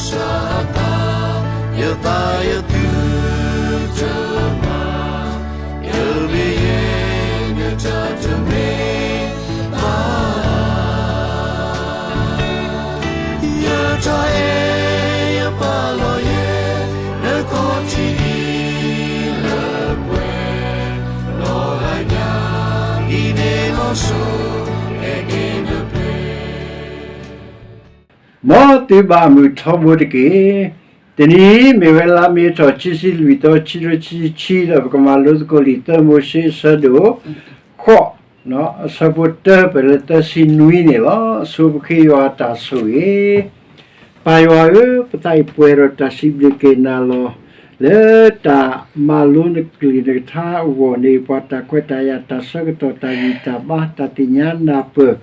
စၢ်အသး, ယသးယသုတမၤ, ယမ့ၢ်ယဲ နတၢ်တမ့ၢ်ဘၣ် ယတၢ်အဲၣ်ယပာ်လီၤယဲ နခီၣ်ထံးအံၤလၢပှဲၤ, နီၢ်ဂၤညါအံၤန့ၣ်လီၤစိၤ, အဲၣ်က့ၤနဖျဲး မ်သုဘၣ်မုာ်ထီဘိတက့ၢ်. တနံၤအံၤ မ့ၢ်ဝဲလါမ့ၤထီၣ် ခံဆံလွံၢ်သီ ခံကထိခံဆံခံ ဒီးပကမၤလိသကိးလံာ်သၢမိၤၡ့ အဆၢဒိၣ် ဃိး, အဆၢဖိတၢ ပၢၢ်လၢသၢဆံနွံန့ၣ်လီၤ. အဆိပဃ့ယွၤအတၢ်ဆိၣ်ဂ့ၤ ပၢ်ယွၤဧၢ, ပသးအံၤပှဲၤဒီးတၢ်စံးဘျုးက့ၤနၤလီၤ. လၢတၢ်မၤလိနကလုၢ်နကထါအဂီၢ်န့ၣ် ပှၤတၢ်ခွဲးတၢ်ယာ် တၢ်ဆၢကတီၢ် တၢ်ဂံၢ်တၢ်ဘါ တၢ်သ့ၣ်ညါနၢ်ပၢၢ်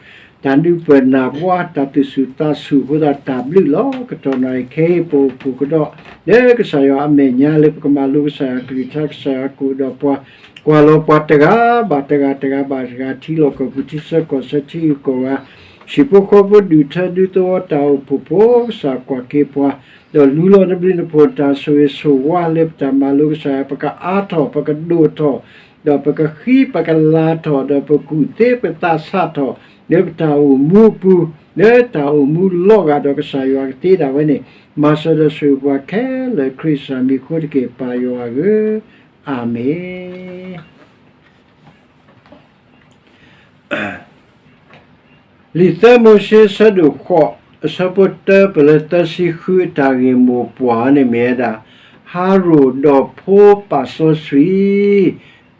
တၢ်နုာ်ပၢၢ်နၢ်ဘှါ တၢ်သူၣ်ဆူၣ်သးဆူၣ်အဃိသတး တၢ်ဘျုးလီၤ. ကတီၢ်နၣ်ရံၣ်ခဲအံၤ ပအိၣ်ဖှိၣ်ကဒီး လၢကစၢ်ယွၤအမဲာ်ညါ လၢပကမၤလိကစၢ်ယွၤကလုၢ်ကထါ ကစၢ်ယွၤကအိၣ်ဒီးပှၤ ကွၢ်လီၤပှၤတဂၤဘၣ်တဂၤ တဂၤဘၣ်တဂၤ ထံလီၢ်ကီၢ်ပူၤ ထံဆၢကီၢ်ဆၢ ထံဂုၤကီၢ်ဂၤ ဟံၣ်ဖိဃီဖိ ဒူၣ်ထၢဒူသဝီ တၢ်အိၣ်ဖှိၣ်ဖိ ကစၢ်ကွၢ်က့ၤပှၤ ဒီးလူလီၤနဘျုးနဖှိၣ် တၢ်ဆိၣ်ဂ့ၤဆိၣ်ဝါ လၢပတၢ်မၤလိကစၢ်ယွၤ ပကအါထီၣ် ပကဒိၣ်ထီၣ် ဒီးပကဃံပကလၤထီၣ် ဒီးပကူၣ်သ့ပသးဆးထီၣ် လၢပတၢ်အိၣ်မူအပူၤ လၢတၢ်အိၣ်မူလီၤဂာ်ဒီးကစၢ်ယွၤကသ့ဒၣ်ဝဲန့ၣ် မၤစၢၤဒီးဆိၣ်ဂ့ၤပှၤခဲလၢာ် ခရံာ်ကစၢ်မံၤအဃိတက့ၢ် ပၢ်ယွၤဧၢ, အၤမ့ၣ်. လံာ်သၢမိၤၡ့ အဆၢဒိၣ်ဃိး အဆၢဖိတၢ ပၢၢ်လၢသၢဆံဃု အတၢ်ဂ့ၢ်မိၢ်ပှၢ်န့ၣ်မ့ၢ်ဝဲဒၣ် ဟးရိၣ်ဒီးဖိပာ်စီဆှံ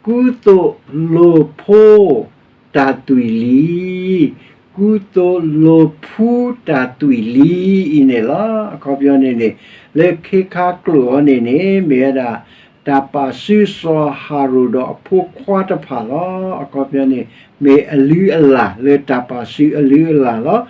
ကူသိးလိာ်ဖိတၢ်သွံၣ်လံ, ကူသိးလိာ်ဖှူတၢ်သွံၣ်လံအံၤန့ၣ်လီၤ. အခီပညီန့ၣ်န့ၣ် လၢခ့ခါကျိာ်အံၤန့ၣ်န့ၣ် မ့ၢ်ဝဲဒၣ် တၢ်ပာ်စုစီၤအၤဟရိၣ်ဒီးအဖိခွါတဖၣ်လီၤ. အခီပညီန့ၣ် မ့ၢ်အလုၢ်အလၢ်လၢတၢ်ပာ်စုအလုၢ်အလၢ်လီၤ.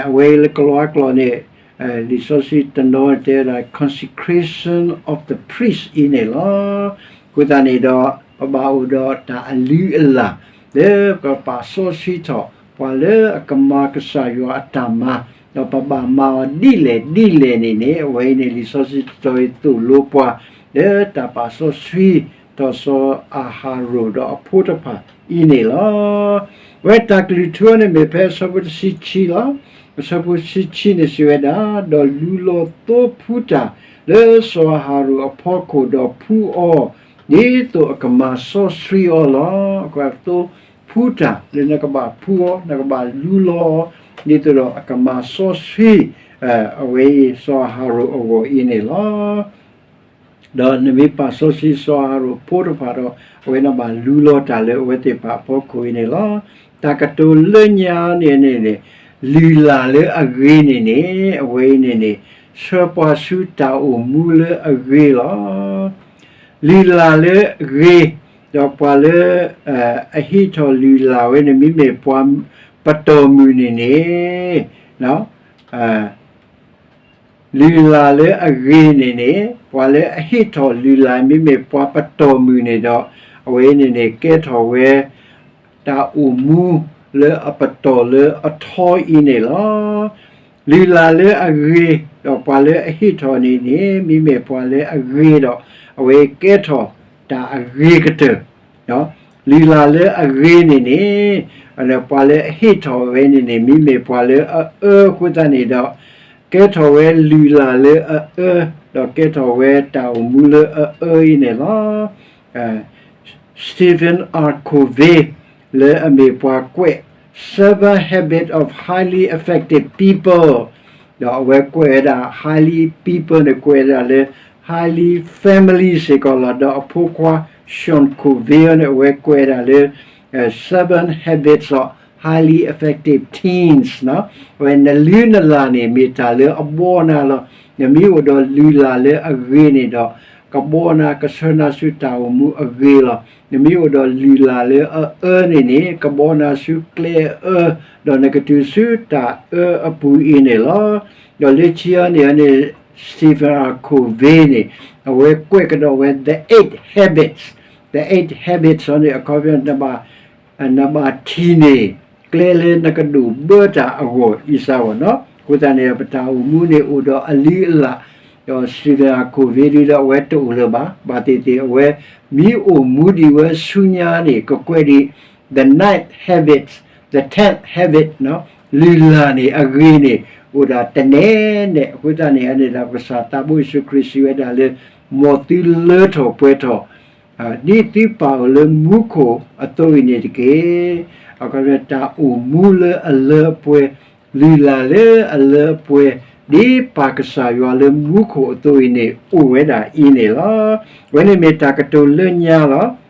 အဝဲအံၤလၢကလံးကျိာ်န့ၣ် လံာ်စီဆှံတနီၤတဲဝဲဒၣ် consecration of the priest အံၤန့ၣ်လီၤ. အဃိသတးန့ၣ်ဒီး ပဘၣ်အိၣ်ဒီးတၢ်အလုၢ်အလၢ် လၢပကပာ်စီဆှံထီၣ် ပှၤလၢအကမၤကစၢ်ယွၤအတၢ်မၤ, ဒီးပဘၣ်မၤအီၤဒ်လဲၣ်ဒ်လဲၣ်န့ၣ်န့ၣ် အဝဲအံၤန့ၣ် လံာ်စီဆှံတတီၤအံၤသိၣ်လိပှၤ လၢတၢ်ပာ်စီဆှံထီၣ်စီၤအၤဟရိၣ်ဒီးအဖိတဖၣ်အံၤန့ၣ်လီၤ. ဝဲတၢ်ကလုၢ်ထူန့ၣ်မ့ၢ်ဖဲအဆၢဖိတဆံခံလီၤ. အဆၢဖိတဆံခံန့ၣ်စံးဝဲဒၣ်, ဒီးလူလီၤသိဖှူတၢ်လၢစီၤအၤဟရိၣ်အဖီခိၣ် ဒီးဖှူအီၤ ဒ်သိးအကမၤစီဆှံအီၤလီၤ. အဃိသိဖှူတၢ်လၢနကဘၣ်ဖှူအီၤ နကဘၣ်လူလီၤအီၤ ဒ်သိးဒီးအကမၤစီဆှံ အဝဲအံၤစီၤအၤဟရိၣ်အဂီၢ်အံၤန့ၣ်လီၤ. ဒီးနမ့ၢ်ပာ်စီဆှံစီၤအၤဟရိၣ်အဖိတဖၣ်ဒီး အဝဲန့ၣ်ဘၣ်လူလီၤတၢ်လၢအဝဲသ့ၣ်တဖၣ်အဖီခိၣ်အံၤန့ၣ်လီၤ. တၢ်ကတိၤလၢညါန့ၣ်န့ၣ်န့ၣ် လုၢ်လၢ်လၢအဂ့ၤန့ၣ်န့ၣ် အဝဲအံၤန့ၣ်န့ၣ် ဆှၢပှၤဆူတၢ်အိၣ်မူလၢအဂ့ၤလီၤ. လုၢ်လၢ်လၢအဂ့ၤ, ဒီးပှၤလၢ အဟ့ၣ်ထီၣ်လုၢ်လၢ်ဝဲန့ၣ် မ့မ့ၢ်ပှၤပတီၢ်မုၢ်န့ၣ်န့ၣ် လုၢ်လၢ်လၢအဂ့ၤန့ၣ်န့ၣ် ပှၤလၢအဟ့ၣ်ထီၣ်လုၢ်လၢ် မ့မ့ၢ်ပှၤပတီၢ်မုၢ်န့ၣ်ဒီး အဝဲန့ၣ်န့ၣ် ကဲထီၣ်ဝဲ တၢ်အိၣ်မူလၢအပတီၢ်လၢအထီအံၤန့ၣ်လီၤ. လုၢ်လၢ်လၢအဂ့ၤ, ဒီးပှၤလၢအဟ့ၣ်ထီၣ်န့ၣ်န့ၣ် မ့မ့ၢ်ပှၤလၢအဂ့ၤဒီး အဝဲကဲထီၣ်တၢ်အဂ့ၤကတၢၢ် လုၢ်လၢ်လၢအဂ့ၤန့ၣ်န့ၣ် ပှၤလၢအဟ့ၣ်ထီၣ်ဝဲန့ၣ်န့ၣ် မ့မ့ၢ်ပှၤလၢအအၢအဃိသတးန့ၣ်ဒီး ကဲထီၣ်ဝဲလုၢ်လၢ်လၢအအၢ, ဒီးကဲထီၣ်ဝဲတၢ်အိၣ်မူလၢအအၢအံၤန့ၣ်လီၤ. Stephen R. Covey လၢအမ့ၢ်ပှၤကွဲး Seven Habits of Highly Effective People ဒီးအဝဲကွဲးဝဲဒၣ် highly people န့ၣ် ကွဲးဝဲဒၣ်လၢ highly family စ့ၢ်ကီးလီၤ. ဒီးအဖိခွါ Sean Covey န့ၣ် အဝဲကွဲးဝဲဒၣ်လၢ Seven Habits of Highly Effective Teens အဝဲနလုၢ်နလၢ်န့ၣ် မ့ၢ်တၢ်လၢအဘှီနၤလီၤ. နမ့ၢ်အိၣ်ဒီးလုၢ်လၢ်လၢအဂ့ၤန့ၣ်ဒီး ကဘှီနၤကဆှၢနၤဆူတၢ်အိၣ်မူအဂ့ၤလီၤ. နမ့ၢ်အိၣ်ဒီးလုၢ်လၢ်လၢအအၢန့ၣ်န့ၣ် ကဘှီနၤဆူကျဲအအၢ ဒီးနကတုၤဆူတၢ်အၢအပူၤအံၤန့ၣ်လီၤ. ဒီးလၢခံအံၤန့ၣ်န့ၣ် Stephen R. Covey န့ၣ် အဝဲကွဲးကဒီးဝဲ the eight habits, the eight habits န့ၣ် အခီပညီ နဘၣ်ထံၣ်န့ၢ် ကျဲလၢနကဒိးဘၢတၢ်အဂီၢ် အံၤစ့ၢ်ကီးလီၤ. အဃိသတးန့ၣ် ပတၢ်အိၣ်မူန့ၣ်အိၣ်ဒီးအလုၢ်အလၢ်, ဒီးစံးဝဲဒၣ် COVID ဒီးအဝဲတအိၣ်လၢၤဘၣ်. ဘၣ်သ့ၣ်သ့ၣ်အဝဲ မ့ၢ်အိၣ်မူဒံးဝဲဆူညါန့ၣ် ကကွဲးဒံး the ninth heaven, the tenth heaven လုၢ်လၢ်န့ၣ် အဂ့ၤန့ၣ် အိၣ်ဒၣ်တနဲနဲ. အဃိသတးန့ၣ်န့ၣ်ဒီး ကစၢ်သးဘိယ့ၣ်ၡူးခရံာ်စံးဝဲဒၣ်လၢ မ်သုလၢထီၣ်ပှဲၤထီၣ် ဒ်သုပၢ်အိၣ်လၢမူခိၣ်အသိးအံၤန့ၣ်တက့ၢ်. အခီပညီ တၢ်အိၣ်မူလၢအလၢအပှဲၤ, လုၢ်လၢ်လၢအလၢအပှဲၤ, ဒ်ပၢ်ကစၢ်ယွၤလၢမူခိၣ်အသိးအံၤန့ၣ် အိၣ်ဝဲဒၣ်အံၤန့ၣ်လီၤ. အဝဲန့ၣ်မ့ၢ်တၢ်ကတိၤလၢညါလီၤ.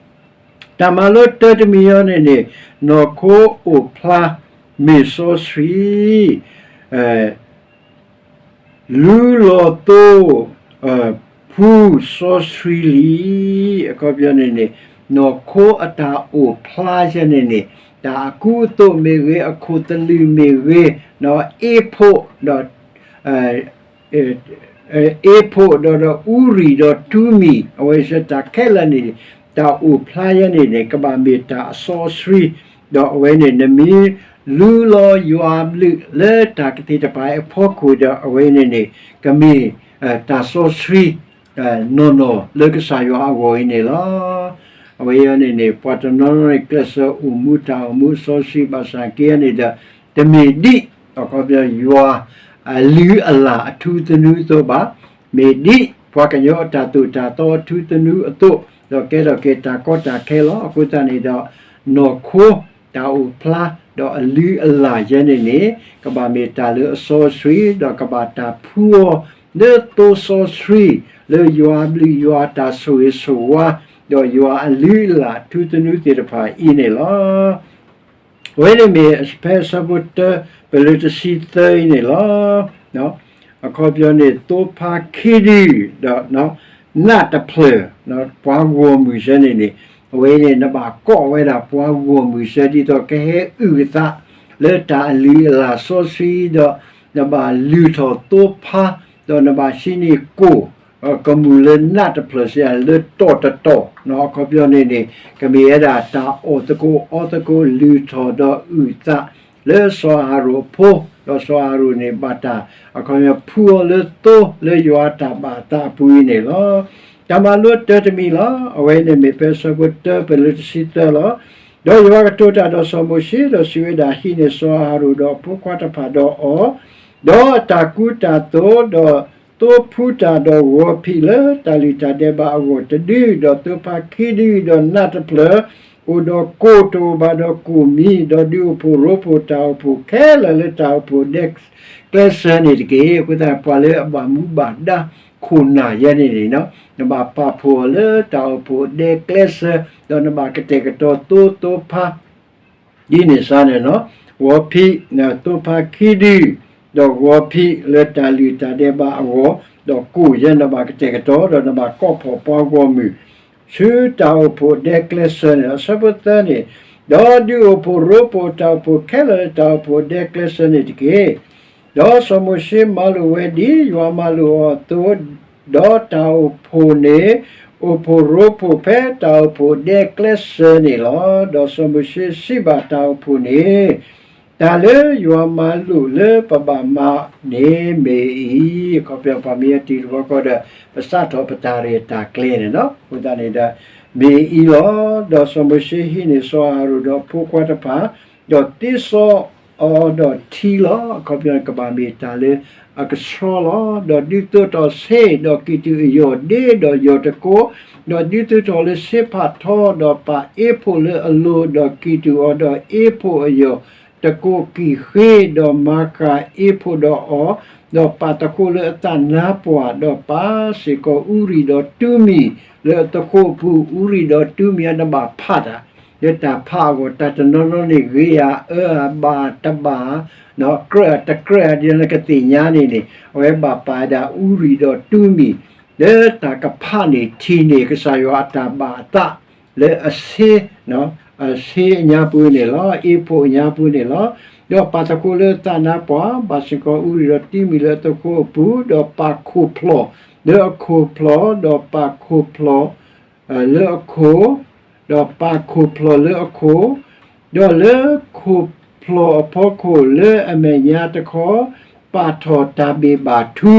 တၢ်မၤလိတၢတမံၤအံၤန့ၣ်န့ၣ်, နီၢ်ခိအိၣ်ဖျါမ့ၢ်စီဆှံ လူလီၤသိ ဖှူစီဆှံလံ. အခီပညီန့ၣ်န့ၣ်, နီၢ်ခိအတၢ်အိၣ်ဖျါယဲန့ၣ်န့ၣ်, တၢ်အကူအသိးမ့ၢ်ဂ့ၤ, အခိၣ်သလုးမ့ၢ်ဂ့ၤ, အ့ဖိၣ်ဒီး အ့ဖိၣ်ဒီး ဒီးအူရံၣ်ဒီးတူမံၤ, အဝဲစ့ၢ်တၢ်ခဲလၢာ်န့ၣ်, တၢ်အိၣ်ဖျါယဲန့ၣ်န့ၣ် ကဘၣ်မ့ၢ်တၢ်အစီအဆှံ, ဒီးအဝဲန့ၣ် နမ့ၢ်လူလီၤယွၤအဘျုးလၢတၢ်ကသ့ၣ်တဖၣ်အဖီခိၣ်ဒီး အဝဲန့ၣ်န့ၣ် ကမ့ၢ်တၢ်စီဆှံ နီၢ်နီၢ်လၢကစၢ်ယွၤအဂီၢ်အံၤန့ၣ်လီၤ. အဝဲအံၤန့ၣ်န့ၣ် ပှၤတနီၤနီၤန့ၣ် ကျဲးစၢးအိၣ်မူတၢ်အိၣ်မူစီဆှံဘၣ်ဆၣ်က့န့ၣ်ဒီး တမ့ၢ်ဒ် အခီပညီ ယွၤအလုၢ်အလၢ်အထူသနူအသိးဘၣ်, မ့ၢ်ဒ်ပှၤကညီအတၢ်သိၣ်တၢ်သီအထူသနူအသိး, ဒီးကဲထီၣ်က့ၤတၢ်ကီတၢ်ခဲလီၤ. အဃိသတးန့ၣ်ဒီး နီၢ်ခိတၢ်အိၣ်ဖျါ ဒီးအလုၢ်အလၢ်ယဲန့ၣ်န့ၣ် ကဘၣ်မ့ၢ်တၢ်လၢအစီဆှံ, ဒီးကဘၣ်တၢ်ဖှူအီၤလၢသိစီဆှံ, လၢယွၤအဘျုးယွၤတၢ်ဆိၣ်ဂ့ၤဆိၣ်ဝါ, ဒီးယွၤအလုၢ်အလၢ်ထူသနူသ့ၣ်တဖၣ်အံၤန့ၣ်လီၤ. အဝဲန့ၣ်မ့ၢ်ဖဲအဆၢဖိတၢ ပလၢတဆံသၢအံၤန့ၣ်လီၤ. အခီပညီန့ၣ် သိဖါခံဒု ဒီး နးတဖျၢၣ် ပှၤဂီၢ်မုၢ်စ့ၢ်န့ၣ်န့ၣ်, အဝဲန့ၣ် နဘၣ်ကိးဝဲဒၣ်ပှၤဂီၢ်မုၢ်စ့ၢ် ဒ်သိးကဟဲအုၣ်အသး လၢတၢ်အလုၢ်အလၢ်စီဆှံဒီး နဘၣ်လုၢ်ထီၣ်သိဖါ, ဒီးနဘၣ်ဟံးန့ၢ်ကိၣ် ကမူၣ်လၢနးတဖျၢၣ်စ့ၢ် လၢတီၢ်တတီၢ်, အခီပညီန့ၣ်န့ၣ် ကမ့ၢ်ဝဲဒၣ်တၢ်အီၣ်သကိးအီသကိးလုၢ်ထီၣ်ဒီးအုၣ်သး လၢစီၤအၤဟရိၣ်အဖိ, ဒီးစီၤအၤဟရိၣ်န့ၣ် ဘၣ်တၢ်အခီပညီဖှူအီၤလၢသိလၢယွၤအတၢ်ဘၣ်အသးအပူၤအံၤန့ၣ်လီၤ. တၢ်မၤလိတၢတမံၤလီၤ. အဝဲန့ၣ်မ့ၢ်ဖဲအဆၢဖိတၢပလၢတဆံသၢလီၤ. ဒီးယွၤကတိၤတၢ်ဒီးစီၤမိၤၡ့ ဒီးစံးဝဲဒၣ်, ဟံးန့ၢ်စီၤအၤဟရိၣ်ဒီးအဖိခွါတဖၣ်ဒီးအီၤ, ဒီးအတၢ်ကူတၢ်သိး, ဒီးသိဖှူတၢ်ဒီးဂီၤဖံးလၢတၢ်လုၢ်တၢ်ဒဲးဘးအဂီၢ်တဒု, ဒီးသိဖါခံဒု, ဒီးနးတဖျၢၣ်, အိၣ်ဒီးကိၣ်တအိၣ်ဘၣ်ဒီးကိၣ်မံၤ, ဒီးဒုးအိၣ်ဖှိၣ်ရိဖှိၣ်တၢ်အိၣ်ဖှိၣ်ဒဲကျဲစၢၤန့ၣ်တက့ၢ်. အဃိသတး ပှၤလၢအဘၣ်မူဘၣ်ဒါခိၣ်နၢ်ယဲန့ၣ်န့ၣ်, နဘၣ်ပာ်ဖှိၣ်အီၤလၢတၢ်အိၣ်ဖှိၣ်ဒဲကျဲစၢၤ, ဒီးနဘၣ်ကတဲာ်ကတီၤသိသိဖါ ဒ်န့ၣ်စ့ၢ်န့ၣ်လီၤ. ဂီၤဖံး, သိဖါခံဒု, ဒီးဂီၤဖံးလၢတၢ်လုၢ်တၢ်ဒဲးဘးအဂီၢ်, ဒီးကိၣ်ယဲနဘၣ်ကတဲာ်ကတီၤ, ဒီးနဘၣ်ကိးဖှိၣ်ပှၤဂီၢ်မုၢ် ဆူတၢ်အိၣ်ဖှိၣ်ဒဲကျဲစၢၤန့ၣ်လီၤ. အဆၢဖိသၢန့ၣ်, ဒီးဒုးအိၣ်ဖှိၣ်ရိဖှိၣ်တၢ်အိၣ်ဖှိၣ်ခဲလၢာ်လၢတၢ်အိၣ်ဖှိၣ်ဒဲကျဲစၢၤန့ၣ်တက့ၢ်. ဒီးစီၤမိၤၡ့မၤလိာ်ဝဲဒ်ယွၤမၤလိာ်အီၤအသိး, ဒီးတၢ်အိၣ်ဖှိၣ်န့ၣ် အိၣ်ဖှိၣ်ရိဖှိၣ်ဖဲတၢ်အိၣ်ဖှိၣ်ဒဲကျဲစၢၤန့ၣ်လီၤ. ဒီးစီၤမိၤၡ့စံးဘၣ်တၢ်အိၣ်ဖှိၣ်န့ၣ်, တၢ်လၢယွၤမၤလိာ်လၢပဘၣ်မၤန့ၣ်မ့ၢ်အံၤ, အခီပညီ ပှၤမ့ၢ်အတံၤတဘျီဃီဒီး ပစးထီၣ်ပတၢ်ရဲၣ်တၢ်ကျဲၤန့ၣ်လီၤ. အဃိသတးန့ၣ်ဒီး မ့ၢ်အံၤလီၤ. ဒီးစီၤမိၤၡ့ဟံးန့ၢ်စီၤအၤဟရိၣ်ဒီးအဖိခွါတဖၣ်, ဒီးသ့စီအီၤဒီးထံလီၤ. အခီပညီ ကဘၣ်မ့ၢ်တၢ်လၢအကဆှီလီၤ. ဒီးဒုးသိးထီၣ်ဆ့, ဒီးကံၢ်တူာ်အယီၢ်ဒ့, ဒီးယီၢ်တကိး, ဒီးဒုးသိးထီၣ်လၢဆ့ဖးထီ, ဒီးပာ်အ့ဖိၣ်လၢအလိၤ, ဒီးကံၢ်တူာ်အီၤ, ဒီးအ့ဖိၣ်အယီၢ်တကိးကံၢ်ဃ့, ဒီးမၤဃာ်အ့ဖိၣ်ဒီးအီၤ, ဒီးပာ်သကိးလၢအသးနါပှၢ်, ဒီးပာ်စ့ၢ်ကီးအူရံၣ်ဒီးတူမံၤလၢအသကိးအပူၤ, အူရံၣ်ဒီးတူမံၤအံၤနဘၣ်ဖးတၢ် လၢတၢ်ဖးအဂီၢ် တၢ်တနီၤနီၤန့ၣ် ဂ့ၤဧါအၢဧါဘၣ်တဘၣ်, ကြၢးဧါတကြၢးဧါ ဒ်နကသ့ၣ်ညါန့ၣ်န့ၣ် အဝဲဘၣ်ပာ်ဝဲဒၣ်အူရံၣ်ဒီးတူမံၤ လၢတၢ်ကဖးန့ၢ်ထံန့ၣ် ကစၢ်ယွၤအတၢ်ဘၣ်အသး လၢအဆ့ အဆ့အညါပူၤန့ၣ်လီၤ. အ့ဖိၣ်အညါပူၤန့ၣ်လီၤ. ဒီးပာ်သကိးလၢအသးနါပှၢ်, ဘၣ်စ့ၢ်ကီးအူရံၣ်ဒီးတူမံၤလၢအသကိးအပူၤ, ဒီးပာ်ခိၣ်ဖျီၣ်လၢအခိၣ်ဖျီၣ်, ဒီးပာ်ခိၣ်ဖျီၣ် လၢအခိၣ်, ဒီးပာ်ခိၣ်ဖျီၣ်လၢအခိၣ်, ဒီးလၢခိၣ်ဖျီၣ်အဖီခိၣ်လၢအမဲာ်ညါတခီ, ပ ပာ်ထီၣ်တၢ်ဘ့ၣ်ဘၣ်ထူ,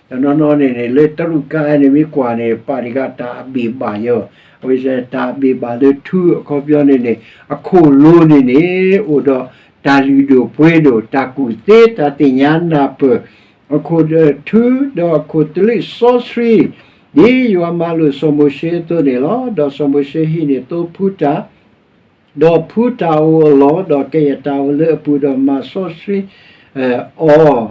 တနီၤနီၤန့ၣ်န့ၣ် လၢတရူးကါန့ၣ်မ့ၢ်ကွၢ်န့ၣ် ပာ်တံၢ်ဃာ်တၢ်အဘ့ၣ်ဘၣ်ယီၤ, အဝဲတၢ်ဘ့ၣ်ဘၣ်လၢထူ အခီပညီန့ၣ်န့ၣ် အခိၣ်လိၤန့ၣ်န့ၣ် အိၣ်ဒီးတၢ်လုၢ်ဒိၣ်ပှ့ၤဒိၣ် တၢ်ကူၣ်သ့ တၢ်သ့ၣ်ညါနၢ်ပၢၢ်, အခိၣ်ထူဒီးအခိၣ်တလံးစီဆှံ, ဒ်ယွၤမၤလိာ်စီၤမိၤၡ့အသိးန့ၣ်လီၤ. ဒီးစီၤမိၤၡ့ဟံးန့ၢ်သိဖူတၢ် ဒီးဖူတၢ်အိၣ်အလီၢ်, ဒီးကဲယတၢ်အိၣ်လၢအပူၤ, ဒီးမၤစီဆှံ အီၤ,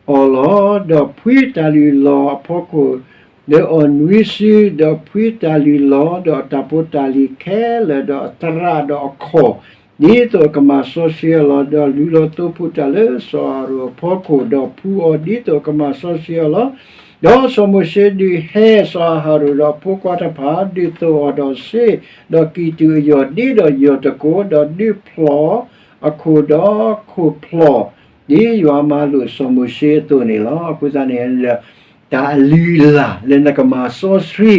အီၤလီၤ. ဒီးဖှံတၢ်လုၢ်လီၢ်အဖီခိၣ်လၢအီၤနွံစု, ဒီးဖှံတၢ်လုၢ်လီၢ်, ဒီးအတၢ်ဖိတၢ်လံၤခဲလၢာ်, ဒီးအသရၣ်ဒီးအခီၣ်, ဒ်သိးအကမၤစီဆှံအီၤလီၤ. ဒီးလုၢ်လီၤသိဖူတၢ်လၢစီၤအၤဟရိၣ်အဖီခိၣ်, ဒီးဖှံအီၤဒ်သိးအကမၤစီဆှံအီၤလီၤ. ဒီးစီၤမိၤၡ့ဒုးဟဲစီၤအၤဟရိၣ်ဒီးအဖိခွါတဖၣ်, ဒုးသိးအီၤဒီးစ့, ဒီးကံၢ်တူာ်အယီၢ်ဒ့ဒီးယီၢ်တကိး, ဒီးဒုးဖျီၣ်အခိၣ်ဒီးခိၣ်ဖျီၣ်, ဒ်ယွၤမၤလိာ်စီၤမိၤၡ့အသိးန့ၣ်လီၤ. အဃိသတးန့ၣ်ဒီး တၢ်အလုၢ်အလၢ်လၢနကမၤစီဆှံ,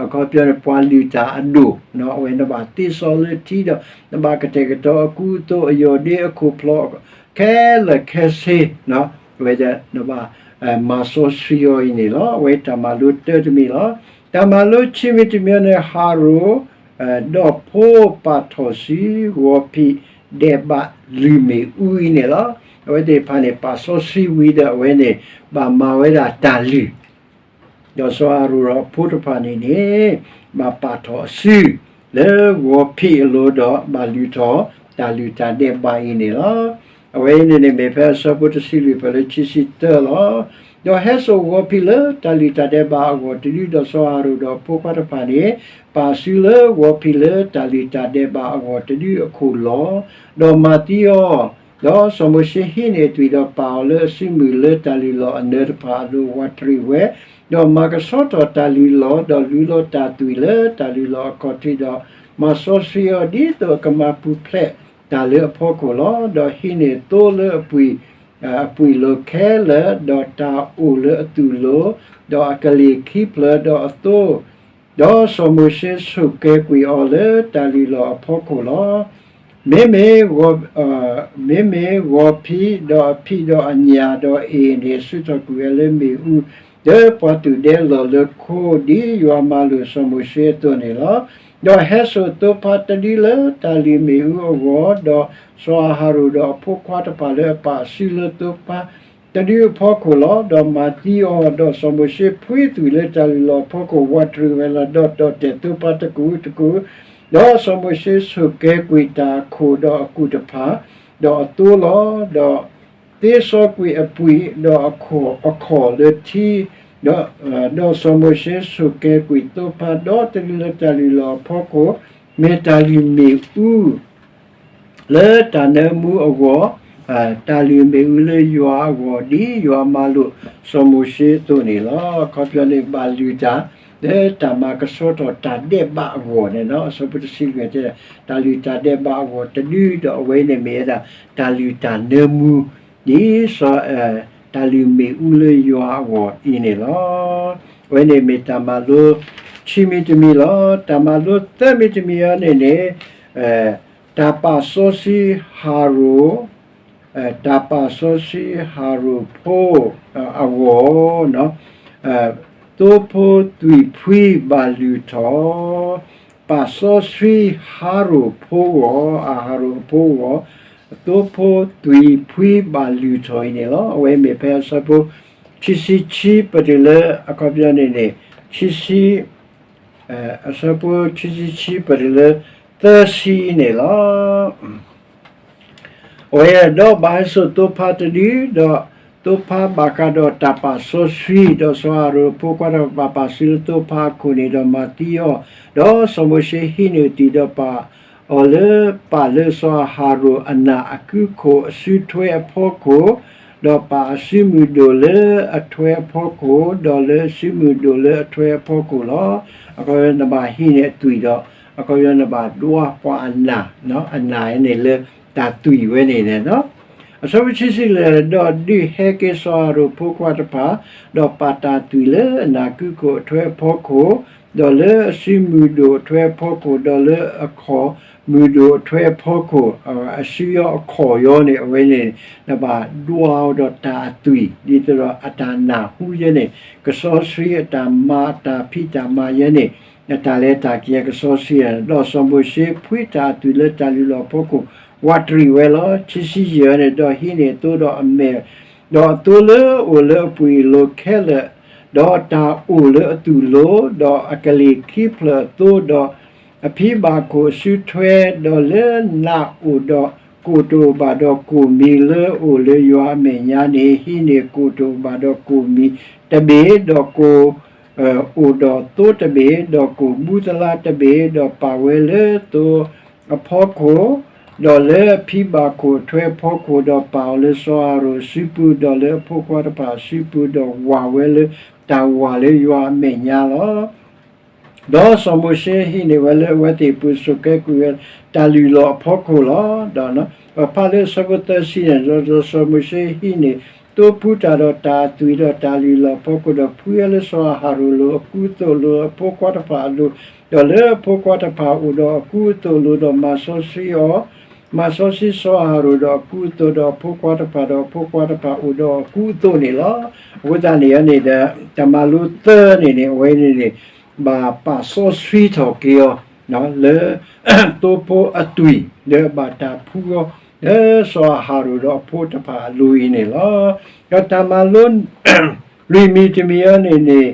အခီပညီန့ၣ် ပှၤလုၢ်တၢ်အဒိၣ်, အဝဲနဘၣ်သ့စီလၢထံဒီး နဘၣ်ကတဲာ်ကတီၤအကူအသိး အယီၢ်ဒ့အခိၣ်ဖျီၣ် ခဲလၢာ်ခဲဆ့, အဝဲဒၣ်နဘၣ်မၤစီဆှံအီၤအံၤန့ၣ်လီၤ. အဝဲတၢ်မၤလိတၢတမံၤလီၤ. တၢ်မၤလိခံမံၤတမံၤန့ၣ် ဟရိၣ် ဒီးဖိပာ်ထီၣ်စု ဂီၤဖံးဒဲးဘးလုၢ်မ့ၣ်အူအံၤန့ၣ်လီၤ. အဝဲသ့ၣ်တဖၣ်န့ၣ် ပာ်စီဆှံဝံၤဒီးအဝဲန့ၣ် ဘၣ်မၤဝဲဒၣ်တၢ်လုၢ် ဒီးစီၤအၤဟရိၣ်ဒီးအဖိတဖၣ်န့ၣ်န့ၣ် ဘၣ်ပာ်ထီၣ်အစု လၢဂီၤဖံးအလိၤဒီး ဘၣ်လုၢ်ထီၣ်တၢ်လုၢ်တၢ်ဒဲးဘးအံၤန့ၣ်လီၤ. အဝဲအံၤန့ၣ်န့ၣ် မ့ၢ်ဖဲအဆၢဖိတဆံလွံၢ်ဖဲလၢခံဆံတၢလီၤ. ဒီးဟဲစိာ်ဂီၤဖံးလၢတၢ်လုၢ်တၢ်ဒဲးဘးအဂီၢ်တဒု, ဒီးစီၤအၤဟရိၣ်ဒီးအဖိခွါတဖၣ်န့ၣ် ပာ်စုလၢဂီၤဖံးလၢတၢ်လုၢ်တၢ်ဒဲးဘးအဂီၢ်တဒုအခိၣ်လီၤ. ဒီးမၤသံအီၤ, ဒီးစီၤမိၤၡ့ဟံးန့ၢ်အသွံၣ်ဒီး ပာ်အီၤလၢအစုမုၢ်လၢတၢ်လုၢ်လီၢ်အနၢၤတဖၣ်အလိၤ ဝးတရံးဝဲ, ဒီးမၤကဆှီထီၣ်တၢ်လုၢ်လီၢ်, ဒီးလုၢ်လီၤတၢ်သွံၣ်လၢတၢ်လုၢ်လီၢ်အခီၣ်ထံး, ဒီးမၤစီဆှံအီၤ ဒ်သိးအကမၤပူၤဖျဲးတၢ်လၢအဖီခိၣ်လီၤ. ဒီးဟံးန့ၢ်သိလၢအပှံၢ်, အပှံၢ်လိၤခဲလၢာ်, ဒီးတၢ်အိၣ်လၢအသွံၣ်လိၤ, ဒီးအကလ့ၢ်ခံဖျၢၣ်, ဒီးအသိ ဒီးစီၤမိၤၡ့ဆိၣ်ကဲၤကွံာ်အီၤလၢတၢ်လုၢ်လီၢ်အဖီခိၣ်လီၤ. မ့မ့ၢ်, မ့မ့ၢ်ဂီၤဖံးဒီးအဖံးဒီးအညၣ်ဒီးအ့ၣ်န့ၣ် စူးထီၣ်ကွံာ်ဝဲလၢမ့ၣ်အူ, လၢပှၤသူၣ်ဒဲလီၢ်လၢခိ, ဒ်ယွၤမၤလိာ်စီၤမိၤၡ့အသိးန့ၣ်လီၤ. ဒီးဟဲစိာ်သိဖါတဒုလၢတၢ်လုၢ်မ့ၣ်အူအဂီၢ်, ဒီးစီၤအၤဟရိၣ်ဒီးအဖိခွါတဖၣ်လၢအပာ်စုလၢသိဖါ တဒုအဖီခိၣ်လီၤ. ဒီးမၤသံအီၤ, ဒီးစီၤမိၤၡ့ဖှံသွံၣ်လၢတၢ်လုၢ်လီၢ်အဖီခိၣ် ဝးတရံးဝဲလီၤ. ဒီးတီၢ်တဲာ်သိဖါတကူာ်တကူာ်, ဒီးစီၤမိၤၡ့ဆိၣ်ကဲၤကွံာ်တၢ်အခိၣ်ဒီးအကူၣ်တဖၣ်, ဒီးအသိလီၤ. ဒီးသ့စီကွံာ်အပှံၢ်ဒီးအခိၣ်အခီၣ်လၢထံ, ဒီးစီၤမိၤၡ့ဆိၣ်ကဲၤကွံာ်သိဖါဒီတဒုလၢတၢ်လုၢ်လီၢ်အဖီခိၣ်, မ့ၢ်တၢ်လုၢ်မ့ၣ်အူ လၢတၢ်နၢမူအဂီၢ်, တၢ်လုၢ်မ့ၣ်အူလၢယွၤအဂီၢ် ဒ်ယွၤမၤလိာ်စီၤမိၤၡ့အသိးန့ၣ်လီၤ. အခီပညီန့ၣ် ဘၣ်လုၢ်တၢ် လၢတၢ်မၤကဆှီထီၣ်တၢ်ဒဲးဘးအဂီၢ်န့ၣ်လီၤ. အဆၢဖိတဆံလွံၢ်တဲ တၢ်လုၢ်တၢ်ဒဲးဘးအဂီၢ်တဒု, ဒီးအဝဲန့ၣ်မ့ၢ်ဝဲဒၣ် တၢ်လုၢ်တၢ်နၢမူ ဒ်စီၤ တၢ်လုၢ်မ့ၣ်အူလၢယွၤအဂီၢ်အံၤန့ၣ်လီၤ. အဝဲန့ၣ်မ့ၢ်တၢ်မၤလိခံမံၤတမံၤလီၤ. တၢ်မၤလိသၢမံၤတမံၤအံၤန့ၣ်န့ၣ် တၢ်ပာ်စီဆှံဟရိၣ်, တၢ်ပာ်စီဆှံဟရိၣ်ဖိအဂီၢ်, သိဖိသွံၣ်ဖှံဘၣ်လုၢ်ထီၣ်, ပာ်စီဆှံဟရိၣ်ဖိဂီၢ်, အဟရိၣ်အဖိဂီၢ်, သိဖိသွံၣ်ဖှံဘၣ်လုၢ်ထီၣ်အံၤန့ၣ်လီၤ. အဝဲမ့ၢ်ဖဲအဆၢဖိ ခံဆံခံ ပတုၤလၢ အခီပညီန့ၣ်န့ၣ် ခံဆံ အဆၢဖိခံဆံခံ ပတုၤလၢ သၢဆံန့ၣ်လီၤ. အဝဲဒီးဘၣ်ဟဲစိာ်သိဖါတဒု, ဒီးသိဖါဘၣ်ဃးဒီးတၢ်ပာ်စီဆှံ, ဒီးစီၤအၤဟရိၣ်အဖိခွါတဖၣ်ပာ်ပာ်စုလၢသိဖါအခိၣ်န့ၣ်ဒီးမၤသံအီၤ, ဒီးစီၤမိၤၡ့ဟံးန့ၢ်အသွံၣ်ဒီးပာ်အီၤလၢ ပာ်လၢစီၤအၤဟရိၣ်အနၢ်အကုခိၣ်အစုထွဲအဖီခိၣ်, ဒီးပာ်အစုမုၢ်ဒိၣ်လၢအထွဲအဖီခိၣ်, ဒီးလၢအစုမုၢ်ဒိၣ်လၢအထွဲအဖီခိၣ်လီၤ. အခီပညီနဘၣ်ဟံးန့ၢ်အသွံၣ်ဒီး အခီပညီနဘၣ်ဒွးပှၤအနၢ်, အနၢ်န့ၣ်လၢတၢ်သွံၣ်ဝဲန့ၣ်န့ၣ်လီၤ. အဆၢဖိခံဆံလွံၢ်, ဒီးဒုးဟဲက့ၤစီၤအၤဟရိၣ်အဖိခွါတဖၣ်, ဒီးပာ်တၢ်သွံၣ်လၢအနၢ်ကုခိၣ်အထွဲအဖီခိၣ်, ဒီးလၢအစုမုၢ်ဒိၣ်အထွဲအဖီခိၣ်, ဒီးလၢအခီၣ်မုၢ်ဒိၣ်အထွဲအဖီခိၣ်, အစုယီအခီၣ်ယီန့ၣ် အဝဲန့ၣ် နဘၣ်ဒွးအီၤဒီးတၢ်အသွံၣ် ဒ်သိးဒီးအတၢ်နၢ်ဟူယဲန့ၣ် ကစီဆှံအတၢ်မၤအတၢ်ဖံးတၢ်မၤယဲန့ၣ် အတၢ်လဲၤတၢ်က့ၤကစီဆှံ, ဒီးစီၤမိၤၡ့ဖှံတၢ်အသွံၣ်လၢတၢ်လုၢ်လီၢ်အဖီခိၣ် ဝးတရံးဝဲလီၤ. ခံဆံယဲၢ်န့ၣ်, ဒီးဟံးန့ၢ်အသိဒီးအမဲာ်, ဒီးအသိလၢအအိၣ်လၢအပှ့ၤအလိၤခဲလၢာ်, ဒီးတၢ်အိၣ်လၢအသူၣ်လိၤ, ဒီးအကလ့ၢ်ခံဖျၢၣ်အသိ, ဒီးအဖံဘၣ်ခိၣ်အစုထွဲ, ဒီးလၢနးအိၣ်ဒီးကိၣ်တအိၣ်ဘၣ်ဒီးကိၣ်မံၤလၢအအိၣ်လၢယွၤအမဲာ်ညါန့ၣ် ဟံးန့ၢ်ကိၣ်တအိၣ်ဘၣ်ဒီးကိၣ်မံၤတဘ့ၣ်, ဒီးကိၣ် အိၣ်ဒီးသိတဘ့ၣ်, ဒီးကိၣ်ဘူသလါတဘ့ၣ်, ဒီးပာ်ဝဲလၢသိအဖီခိၣ်, ဒီးလၢအဖံဘၣ်ခိၣ်ထွဲအဖီခိၣ်, ဒီးပာ်အီၤလၢစီၤအၤဟရိၣ်အစုပူၤ, ဒီးလၢအဖိခွါတဖၣ်အစုပူၤ, ဒီးဝၢ်ဝဲလၢတၢ်ဝၢ်လၢယွၤအမဲာ်ညါလီၤ. ဒီးစီၤမိၤၡ့ဟံးန့ၢ်ဝဲလၢအဝဲသ့ၣ်အပူၤ စိာ်ကဲကွံာ်ဝဲတၢ်လုၢ်လီၢ်အဖီခိၣ်လီၤ. ဒီးပဖးလၢအဆၢဖိသၢဆံန့ၣ်, ဒီးစီၤမိၤၡ့ဟံးန့ၢ်သိဖှံတၢ်ဒီးတၢ်အသွံၣ်ဒီးတၢ်လုၢ်လီၢ်အဖီခိၣ်, ဒီးဖှံဝဲလၢစီၤအၤဟရိၣ်အလိၤ, အကူအသိးအလိၤ, အဖိခွါတဖၣ်အလိၤ, ဒီးလၢအဖိခွါတဖၣ်အိၣ်ဒီးအကူအသိးအလိၤဒီးမၤစီဆှံအီၤ, မၤစီဆှံစီၤအၤဟရိၣ်ဒီးအကူအသိး, ဒီးအဖိခွါတဖၣ်ဒီးအဖိခွါတဖၣ်အိၣ်ဒီးအကူအသိးန့ၣ်လီၤ. အဃိသတးန့ၣ်န့ၣ်ဒီး တၢ်မၤလိသၢန့ၣ်န့ၣ် အဝဲန့ၣ်န့ၣ် ဘၣ်ပာ်စီဆှံထီၣ်က့ၤအီၤ လၢ သိဖိအသွံၣ် လၢအဘၣ်တၢ်ဖှံအီၤ လၢစီၤအၤဟရိၣ်ဒီးအဖိတဖၣ်အလိၤအံၤန့ၣ်လီၤ. ဒီးတၢ်မၤလိ လွံၢ်မံၤတမံၤအံၤန့ၣ်န့ၣ်,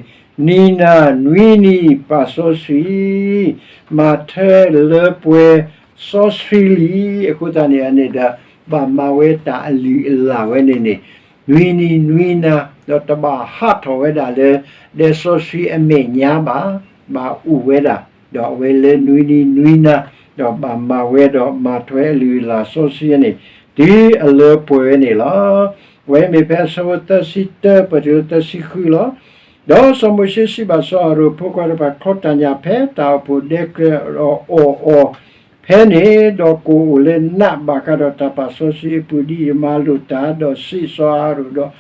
နံၤနၤနွံနံၤပာ်စီဆှံ, မၤထွဲလၢပှဲၤစီဆှံလံ. အဃိသတးန့ၣ်န့ၣ်ဒီး ဘၣ်မၤဝဲတၢ်အလုၢ်အလၢ်ဝဲန့ၣ်န့ၣ် နွံနံၤနွံနၤ, ဒီးတဘၣ်ဟးထီၣ်ဝဲဒၣ်လၢ ဒဲစီဆှံအမဲာ်ညါဘၣ်, ဘၣ်အိၣ်ဝဲဒၣ်, ဒီးအဝဲလၢနွံနံၤနွံနၤ, ဒီးဘၣ်မၤဝဲဒီးမၤထွဲအလုၢ်အလၢ်စီဆှံန့ၣ် တုၤအလၢပှဲၤဝဲန့ၣ်လီၤ. အဝဲမ့ၢ်ဖဲအဆၢဖိသၢဆံတၢ ပတုၤလၢသၢဆံဃုလီၤ. ဒီးစီၤမိၤၡ့စံးဘၣ်စီၤအၤဟရိၣ်အဖိခွါတဖၣ်, ချီတၢ်ညၣ်ဖဲတၢ်အိၣ်ဖှိၣ်ဒဲကျဲအီၣ်အီၤ ဖဲန့ၣ်, ဒီးကိၣ်အိၣ်လၢနးဘၣ်ဃးဒီးတၢ်ပာ်စီဆှံအပူၤ ဒ်ယမၤလိာ်တၢ်, ဒီးစံးစီၤအၤဟရိၣ်ဒီး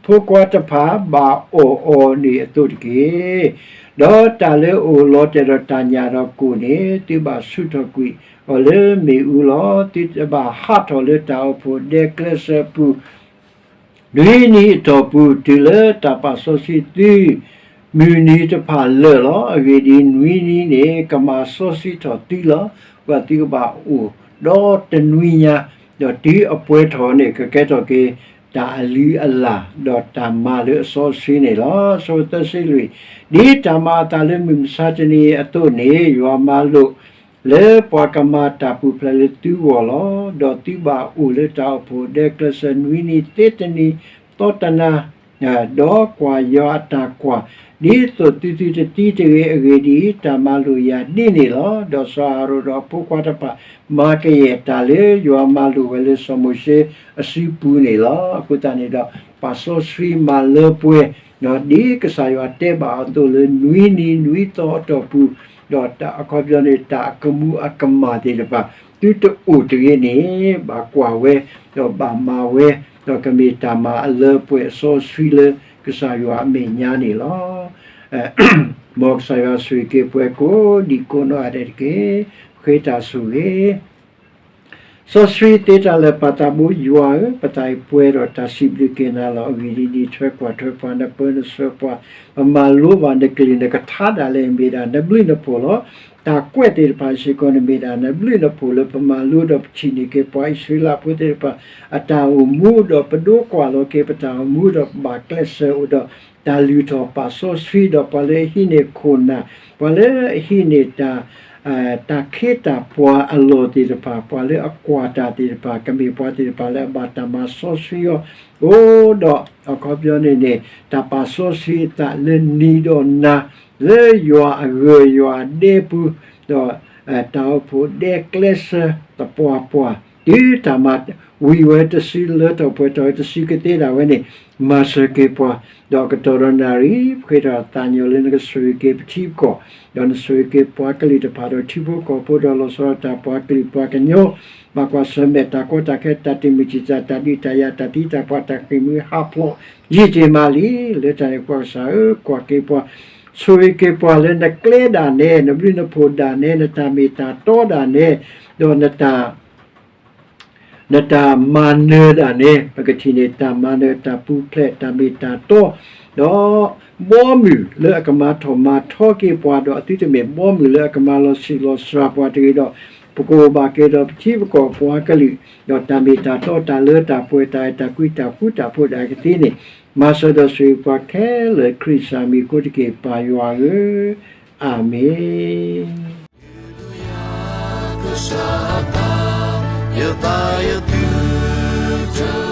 ဖိခွါတဖၣ် ဘၣ်အီၣ်အီၤန့ၣ်အသိးတက့ၢ်. ဒီးတၢ်လၢအအိၣ်လီၤတဲာ်ဒီးတၢ်ညၣ်ဒီးကိၣ်န့ၣ် သုဘၣ်ဆူၣ်ထီၣ်ကွံာ်အီၤလၢမ့ၣ်အူလီၤ. သုတဘၣ်ဟးထီၣ်လၢတၢ်အိၣ်ဖှိၣ်ဒဲကျဲစၢၤအပူၤ နွံနံၤအတီၢ်ပူၤ တုၤလၢတၢ်ပာ်စီဆှံသု မုၢ်နံၤတဖၣ်လၢာ်လီၤ. အဂ့ၢ်ဒ်အံၤ, နွံနံၤန့ၣ် ကမၤစီဆှံထီၣ်သုလီၤ. ပှၤသုကဘၣ်အိၣ်ဒီတနွံညါ, ဒီးတုၤအပှဲၤထီၣ်န့ၣ် ကကဲထီၣ်က့ၤတၢ်အလုၢ်အလၢ် ဒီးတၢ်မၤလၢအစီဆှံန့ၣ်လီၤ. အဆၢဖိသၢဆံလွံၢ်, ဒ်တၢ်မၤအသးလၢမုၢ်မဆါတနံၤအံၤအသိးန့ၣ် ယွၤမၤလိာ် လၢပှၤကမၤတၢ်ပူၤဖျဲးလၢသုဂီၢ်လီၤ. ဒီးသုဘၣ်အိၣ်လၢတၢ်အိၣ်ဖှိၣ်ဒဲကျဲစၢၤ နွံနံၤသ့တနံၤ သီတနၤ, ဒီးကွၢ်ယွၤအတၢ်ကွၢ် ဒ်သိးသုသုတသံတဂ့ၤ. အဂ့ၢ်ဒ်အံၤ, တၢ်မၤလိာ်ယၤဒ်န့ၣ်လီၤ. ဒီးစီၤအၤဟရိၣ်ဒီးအဖိခွါတဖၣ် မၤကယဲၢ်တၢ်လၢယွၤမၤလိာ်ဝဲလၢစီၤမိၤၡ့အစုပူၤန့ၣ်လီၤ. အဃိသတးန့ၣ်ဒီး ပာ်စီဆှံမၤလၢပှဲၤ ဒ်ကစၢ်ယွၤတဲဘၣ်အသိးလၢ နွံနံၤနွံသီအတီၢ်ပူၤ, ဒီးတၢ်အခီပညီန့ၣ် တၢ်အကမူၤအကမၣ်သ့ၣ်တဖၣ် သုတအိၣ်တဂ့ၤန့ၣ် ဘၣ်ကွၢ်ဝဲ, ဒီးဘၣ်မၤဝဲ, ဒီးကမ့ၢ်တၢ်မၤအလၢပှဲၤအစီဆှံလၢကစၢ်ယွၤအမဲာ်ညါန့ၣ်လီၤ. မ်ကစၢ်ယွၤဆိၣ်ဂ့ၤက့ၤပှၤကိးဒံးကိးနီၢ်ဂၤဒဲးတက့ၢ်. ဃ့တၢ်ဆိၣ်ဂ့ၤ စီဆှံသ့တၢ်လၢာ် ပၢ်သးဘိယွၤဧၢ, ပသးအံၤပှဲၤဒီးတၢ်စံးဘျုးက့ၤနၤလီၤ. အဂ့ၢ်ဒ်အံၤ, ထွဲကွၢ်ထွဲပှၤ, နပၢနဆှၢပှၤ, ပမၤလိဘၣ်နကလုၢ်နကထါဒၣ်လဲာ် မ့ၢ်ဒၣ်နဘျုးနဖှိၣ်လီၤ. တၢ်ကွဲးသ့ၣ်တဖၣ်စ့ၢ်ကီးန့ၣ် မ့ၢ်ဒၣ်နဘျုးနဖှိၣ်လၢပမၤလိဒီးပထံၣ်န့ၢ်က့ၤ ပှၤအံၣ်စရ့လးဖိသ့ၣ်တဖၣ် အတၢ်အိၣ်မူ, ဒီးပဒိကွၢ်လီၤက့ၤပတၢ်အိၣ်မူ, ဒီးဘၣ်ကျဲးစၢးအိၣ်ဒီးတၢ်လုၢ်ထီၣ်ပာ်စီဆှံ, ဒီးပှၤလၢအဟံးန့ၢ်ခိၣ်နၢ်, ပှၤလၢအဟံးန့ၢ်တၢ် တၢ်ခ့တၢ်ပှၤအလီၢ်သ့ၣ်တဖၣ်, ပှၤလၢအကွၢ်တၢ်သ့ၣ်တဖၣ်, ကမ့ၢ်ပှၤသ့ၣ်တဖၣ်လၢအဘၣ်တၢ်မၤစီဆှံအီၤ, အိၣ်ဒီးအခီပညီန့ၣ်န့ၣ် တၢ်ပာ်စီဆှံအသးလၢနံၤဒီးနၤ, လၢယွၤအဂၢၢ်ယွၤအဒဲပူၤ, ဒီးတၢ်အိၣ်ဖှိၣ်ဒဲကျဲးစၢးသပှၢ်ပှၢ်, တုၤတၢ်မၤဝံၤဝဲတစု လၢထီၣ်ပှဲၤထီၣ်ဝဲတစုကသ့ဒၣ်ဝဲန့ၣ် မၤစၢၤက့ၤပှၤ, ဒီးအကတီၢ်ဒီးနၣ်ရံၣ် ပဃ့တၢ်သးကညီၤလၢနကဆိၣ်ဂ့ၤက့ၤပထံပကီၢ်, ဒီးနဆိၣ်ဂ့ၤက့ၤပှၤကလုာ်တဖၣ်ဒီးထံဖိကီၢ်ဖိဒီးလီၤဆီဒၣ်တၢ်ပှၤကလုာ်ပှၤကညီ, ဘၣ်ကွၢ်ဆၢၣ်မဲာ်တၢ်ကီတၢ်ခဲ တၢ်တမုာ်တံာ်တာ် တၢ်ဒုးတၢ်ယၤ တၢ်သံတၢ်ပှၢ် တၢ်ဃ့ၢ်မှံဟးဖျိး ယံာ်က့ၤမးလံ. လၢတၢ်န့ၣ်ပှၤကစၢ်ဧၢ, ကွၢ်က့ၤပှၤ ဆိၣ်ဂ့ၤက့ၤပှၤလၢနကျဲဒၣ်နဲ, နဘျုးနဖှိၣ်ဒၣ်နဲ, နတၢ်မ့ၢ်တၢ်တီဒၣ်နဲ, ဒီးနတၢ် နတၢ်မၤနၢၤဒၣ်နဲ, ပကထံၣ်န့ၢ်တၢ်မၤနၢၤ တၢ်ပူၤဖျဲး တၢ်မ့ၢ်တၢ်တီ, ဒီးဘီမုၢ်လၢအကမၤထီၣ်မၤထီက့ၤပှၤ, ဒီးအသုတမ့ၢ်ဘီမုၢ်လၢအကမၤလီၤဆံးလီၤစှၤပှၤတဂ့ၤဒီး, ပကအိၣ်ဘၣ်က့ၤဒီးပထံပကီၢ်ပှၤကလုာ်, ဒီးတၢ်မ့ၢ်တၢ်တီ တၢ်လၢတၢ်ပှဲၤ တၢ်အဲၣ်တၢ်ကွံ တၢ်ဃူတၢ်ဖိး တၢ်ကသ့န့ၣ်, မၤစၢၤဒီးဆိၣ်ဂ့ၤပှၤခဲလၢာ် ခရံာ်စၢ်မံၤအဃိတက့ၢ် ပၢ်ယွၤဧၢ, အၤမ့ၣ်.